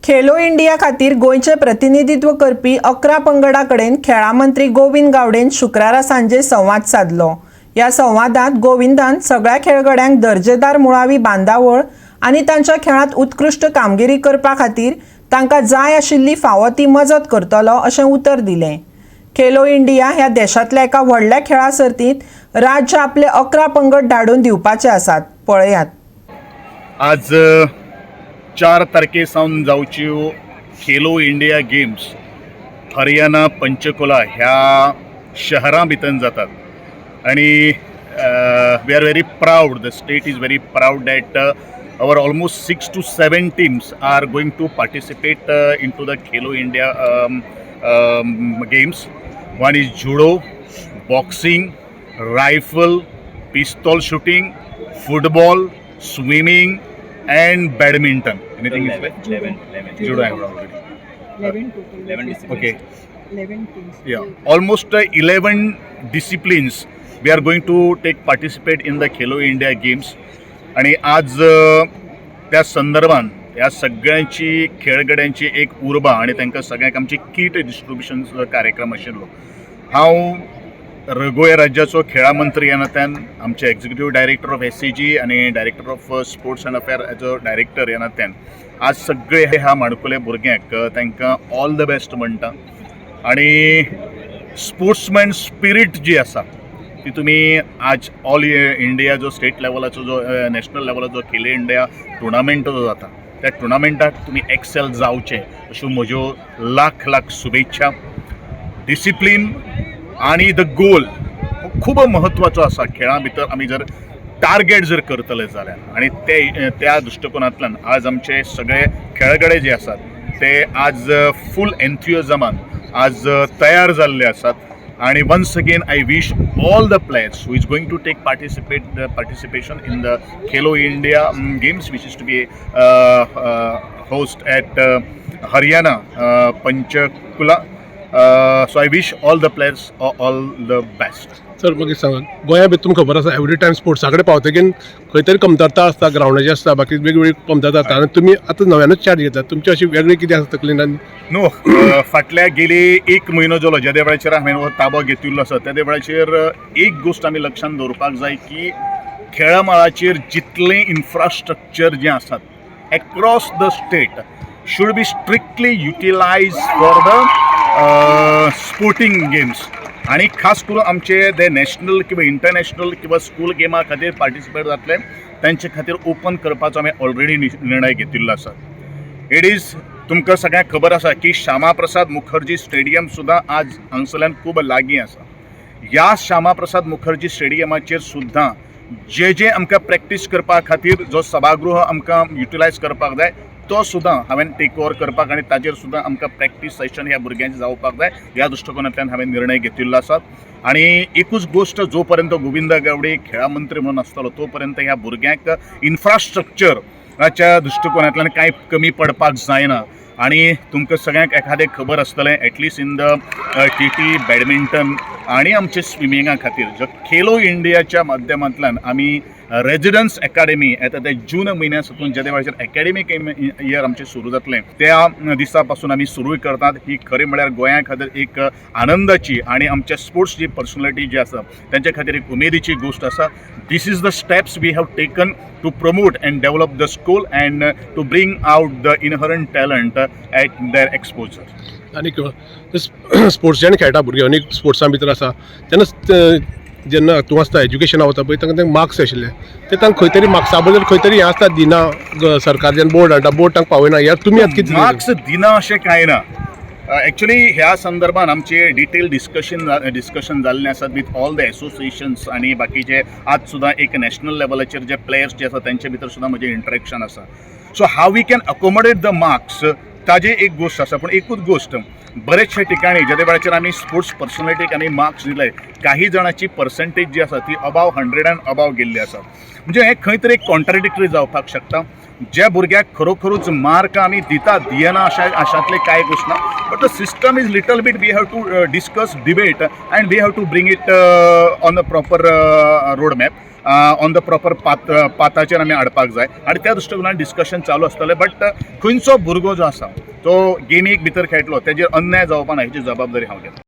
Khelo India खातीर गोंयचें प्रतिनिधित्व करपी 11 पंगडा कडेन खेळां मंत्री गोविंद गावडेन शुक्रारा सांजे संवाद सादलो. ह्या संवादात गोविंदान सगळ्या खेळगड्यांक दर्जेदार मुळावी बांदावळ आनी तांच्या खेळांत उत्कृश्ट कामगिरी करपा खातीर तांकां जाय आशिल्ली फावो ती मजत करतलो अशें उतर दिलें. खेलो इंडिया ह्या देशांतल्या एका व्हडल्या खेळा सर्तींत राज्य आपले 11 पंगड धाडून दिवपाचे आसात. पळयात. आज 4 तारखे सावन जावच्यो खेलो इंडिया गेम्स हरियाणा पंचकुला ह्या शहरां भितर जातात आणि we are very proud, the state is very proud that our almost six to seven teams are going to participate into the Khelo India Games. One is judo, boxing, rifle, pistol shooting, football, swimming, and badminton. Anything is left? 11, 11. Judo I have already. 11 total. 11 disciplines. Okay. 11 teams. Yeah, almost 11 disciplines we are going to take participate in the Khelo India Games. आणि आज त्या संदर्भान ह्या सगळ्यांची खेळगड्यांची एक उर्बा आणि तांकां सगळ्यांक आमची किट डिस्ट्रिब्युशन कार्यक्रम आशिल्लो. हांव गोंय राज्याचो खेळा मंत्री ह्या नात्यान, आमचे executive director of SCG आनी director of sports and affair as a director ह्या नात्यान आज सगळे ह्या माणकुले भुरग्यांक तांकां ऑल the best म्हणटा. आणि स्पोर्ट्समॅन स्पिरीट जी आसा ती तुमी आज ऑल इंडिया जो स्टेट लेवलाचो, जो नॅशनल लेवलाचो खेलो इंडिया टुर्नामेंट जो जाता, त्या टुर्नामेंटाक तुमी एक्सेल जावचे अश्यो म्हज्यो लाख लाख शुभेच्छा. डिसिप्लीन आणि the goal खूब म्हत्वाचो आसा खेळां भितर. आमी जर टार्गेट जर करतले जाल्यार आनी ते त्या दृश्टिकोनांतल्यान आज आमचे सगळे खेळगडे जे आसात ते आज फूल एन्थुजियाझमान आज तयार जाल्ले आसात. आणि once again I wish all the players who is going to take participation in the Khelo India Games, which is to be host at Haryana, Panchkula. So I wish all the players all the best. Sir, मागीर सांगा, गोंया भितर तुमकां खबर आसा, every time स्पोर्ट्सा कडेन पावतकीर खंय तरी कमतरता आसता, ग्रावंडाची आसता, बाकी वेगवेगळी कमतरता आसता. आनी तुमी आतां नव्यानूच चार्ज घेतात, तुमची अशी वेगळी कितें आसा तकलेन आनी नो, फाटल्या गेली एक म्हयनो जालो ज्या वेळाचेर हांवें हो ताबो घेतिल्लो आसा, त्या वेळाचेर एक गोश्ट आमी लक्षांत दवरपाक जाय की खेळा मळाचेर जितलें इन्फ्रास्ट्रक्चर जें आसात across the state should be strictly utilize for the sporting games. आणि खास करून आमचे ते नॅशनल किंवा इंटरनॅशनल किंवा स्कूल गेमा खातीर पार्टिसिपेट जातले तांचे खातीर ओपन करपाचो आमी ऑलरेडी निर्णय घेतिल्लो आसा. It is तुमकां सगळ्यांक खबर आसा की श्यामा प्रसाद मुखर्जी स्टेडियम सुद्दां आज हांगसरल्यान खूब लागीं आसा. ह्या श्यामा प्रसाद मुखर्जी स्टेडियमाचेर सुद्दां जे जे आमकां प्रॅक्टीस करपा खातीर जो सभागृह आमकां युटिलायज करपाक जाय, तो सुद्दां हांवें टेक ओवर करपाक आनी ताजेर सुद्दां आमकां प्रॅक्टीस सेशन ह्या भुरग्यांचें जावपाक जाय ह्या दृश्टिकोनांतल्यान हांवें निर्णय घेतिल्लो आसा. आनी एकूच गोश्ट, जो पर्यंत गोविंद गावडे खेळा मंत्री म्हणून आसतलो तो पर्यंत ह्या भुरग्यांक इन्फ्रास्ट्रक्चराच्या दृश्टिकोनांतल्यान कांय कमी पडपाक जायना. आणि तुमकां सगळ्यांक एखादें खबर आसतलें, at least in the TT, badminton आणि आमचे स्विमिंगा खातीर जो खेलो इंडियाच्या माध्यमांतल्यान आमी रेजिडन्स एकाडेमी येता ते जून म्हयन्या साकून ज्या वेळाचेर एकाडेमीक इयर आमचें सुरू जातलें, त्या दिसा पासून आमी सुरू करतात. ही खरी म्हळ्यार गोंया खातीर एक आनंदाची आणि आमच्या स्पोर्ट्स जी पर्सनॅलिटी जी आसा तेंच्या खातीर एक उमेदीची गोश्ट आसा. This is the steps we have taken to promote and develop the school and to bring out the inherent talent at their exposure. आनी स्पोर्ट्स जेन्ना खेळटा भुरगे, अनेक स्पोर्ट्सां भितर आसा, तेन्ना जेन्ना तूं आसता, एज्युकेशना वता पळय, तांकां मार्क्स आशिल्ले ते तांकां खंय तरी मार्क्सा बद्दल खंय तरी हें आसता, दिना सरकार जेन्ना बोर्ड हाडटा, बोर्ड तांकां पावयना. यार, तुमी आतां कितें? मार्क्स दिना अशें कांय ना. एक्चुली ह्या संदर्भात आमचे डिटेल डिस्कशन जाल्लें आसा विथ ऑल the associations आनी बाकीचे. आज सुद्दां एक नॅशनल लेवलाचेर जे प्लेयर्स जे आसा तेंचे भितर सुद्दां म्हजें इंटरेक्शन आसा. So how we can accommodate the marks ताजे एक गोश्ट आसा. पूण एकूच गोश्ट बरेचशे ठिकाणी ज्या वेळाचेर आमी स्पोर्ट्स पर्सनॅलिटीक आमी मार्क्स दिले, काही जाणांची पर्संटेज जी आसा ती अबाव 100 अँड अबाव गेल्ली आसा. म्हणजे हें खंय तरी एक कॉन्ट्राडिक्टरी जावपाक शकता. ज्या भुरग्याक खरोखरूच मार्क आमी दिता दियना अशा अशांतले कांय गोश्ट ना, but the system is little bit we have to discuss, debate and we have to bring it on the proper road map, on the proper path. पाथाचेर आमी हाडपाक जाय आनी त्या दृश्टिकोनान डिस्कशन चालू आसतलें. बट खंयचो भुरगो जो आसा तो गेमीक भितर खेळटलो, तेजेर अन्याय जावपा ना हेची जबाबदारी हांव घेतां.